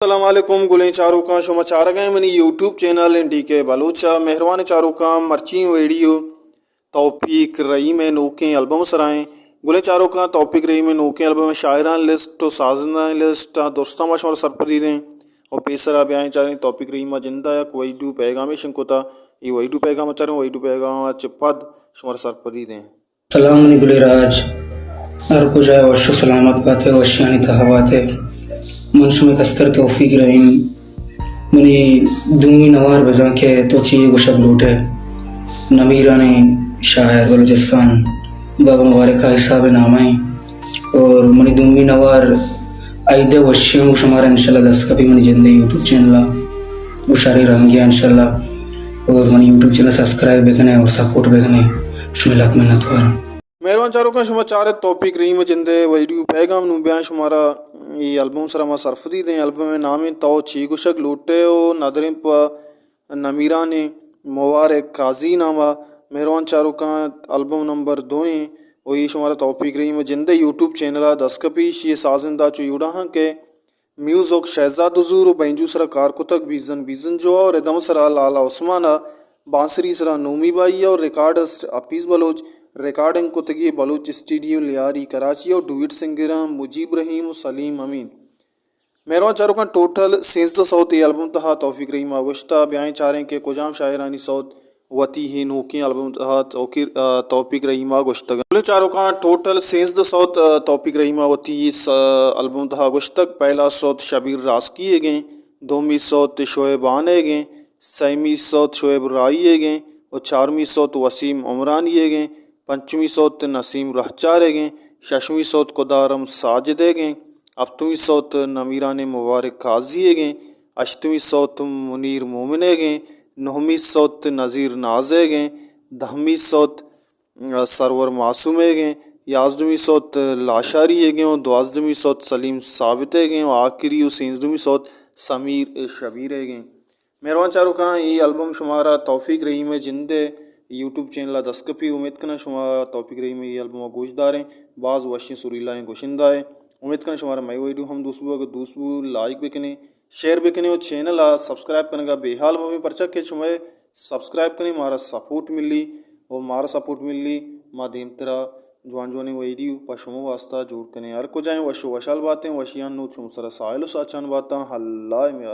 السلام علیکم گلیں چاروکاں، شما چارگ ءَ منی یوٹیوب چینل این ڈی کے بلوچ ءَ۔ مہروان چاروکاں، مرچی ویڈیو توفیق رحیم ءِ نوکیں البم سرا ایں۔ گلیں چاروکاں، توفیق رحیم ءِ نوکیں البم ءِ شاعرانی لسٹ ءُ سازندہانی لسٹ ءَ درستاں ما شمارا سرپدی دیں ءُ پیسرا بیائیں چاریں توفیق رحیم ءِ جند ءَ یک ویڈیو پیغامے شنگ کتا۔ اے ویڈیو پیغام ءَ چاریں، ویڈیو پیغام ءَ چہ پد شمارا سرپدی دیں۔ سلام منی گلیں راج، ہر کجا ئے وش ءُ سلامت بات ئے، وشیانی تہا بات ئے۔ من شمئے کستر توفیق رحیم۔ منی دومی نوار بزاں کہ تو چی گوشگ لوٹ ئے، نمیرانیں شاعر بلوچستان بابا مبارک حاجی صاحب ءِ نام ءَ ایں۔ اور منی دومی نوار عید ءِ وشیاں گوں شمارا انشاءاللہ دست کپی منی جند ءِ یوٹیوب چینل ءَ، گوں شریں رنگے ءَ انشاءاللہ۔ اور منی یوٹیوب چینل ءَ سبسکرائب بکن ئے اور سپورٹ بکن ئے، شمئے لک منت واراں۔ مہروان چاروکاں، شما چار ات توفیق رحیم ءِ جند ءِ ویڈیو پیغام۔ نوں بیاں شمارا اے البم سرا ما سرپدی دیں۔ البم ءِ نام ایں تو چی گوشگ لوٹ ئے ءُ ندریں پہ نمیرانیں مبارک قاضی نام ءَ۔ مہروان چاروکاں، البم نمبر دو ایں ءُ اے شمارا توفیق رحیم ءِ جند ءِ یوٹیوب چینل ءَ دست کپی۔ ایشی ءِ سازندہ چو ایوڑا ہاں کہ میوزک شہزاد حضور ءُ بینجو سرا کار کتگ بیزن بیزن جو ءَ، ردم سرا لالا عثمان ءَ، بانسری سرا نومی بائی ءَ، ریکارڈسٹ حفیظ بلوچ، ریکارڈنگ کتگی بلوچ اسٹوڈیو لیاری کراچی ءَ، ڈوئٹ سنگراں مجیب رحیم ءُ سلیم امین۔ مہروان چاروکاں، ٹوٹل سیزدہ سوت اے البم تہا توفیق رحیم ءَ گوشتہ۔ بیائیں چاریں کہ کجام شاعرانی سوت وتی اے نوکیں البم تہا توقیر-، آ، توفیق رحیم ءَ گوشتگ۔ گلیں چاروکاں، ٹوٹل سیزدہ سوت، آ، توفیق رحیم ءَ وتی س-، البم تہا گوشتگ۔ پہلا سوت شبیر راسکی ئیگیں، دومی سوت شعیب آن ئیگیں، سیمی سوت شعیب رائی ئیگیں ءُ چارمی سوت وسیم عمرانی ئیگیں۔ پنچمی سوت نسیم رہچار ئیگیں، ششمی سوت کدارم ساجد ئیگیں، ہپتمی سوت نمیرانیں مبارک قاضی ئیگیں، ہشتمی سوت منیر مومن ئیگیں، نہمی سوت نذیر ناز ئیگیں، دہمی سوت، ا، سرور معصوم ئیگیں، یازدمی سوت لاشاری ئیگیں ءُ دوازدمی سوت سلیم ثابت ئیگیں ءُ آخری ءُ سینزدمی سوت سمیر شبیر ئیگیں۔ مہروان چاروکاں، اے البم شمارا توفیق رحیم ءِ جند ءِ یوٹیوب چینل ءَ دست کپی۔ امیت کناں شما توفیق رحیم ءِ اے البم ءَ گوش داریں۔ باز وشیں سریلائیں گشندہ ئے۔ امیت کناں شمارا مئے ویڈیو ہم دوست بو۔ اگر دوست بو، لائک بکنے، شیئر بکنے ءُ چینل ءَ سبسکرائب کنگا بے حال مبیں، پرچا کہ شمئے سبسکرائب کنیں مارا سپورٹ ملی ءُ مارا سپورٹ ملی، ما دیمترا جوان جوانیں ویڈیو پہ شما واسطہ جوڑ کنیں۔ ہر کجائیں وش ءُ وشحال باتیں، وشیان نوت شما سرا ساحل ءُ ساچان باتاں۔ اللہ ءِ میار۔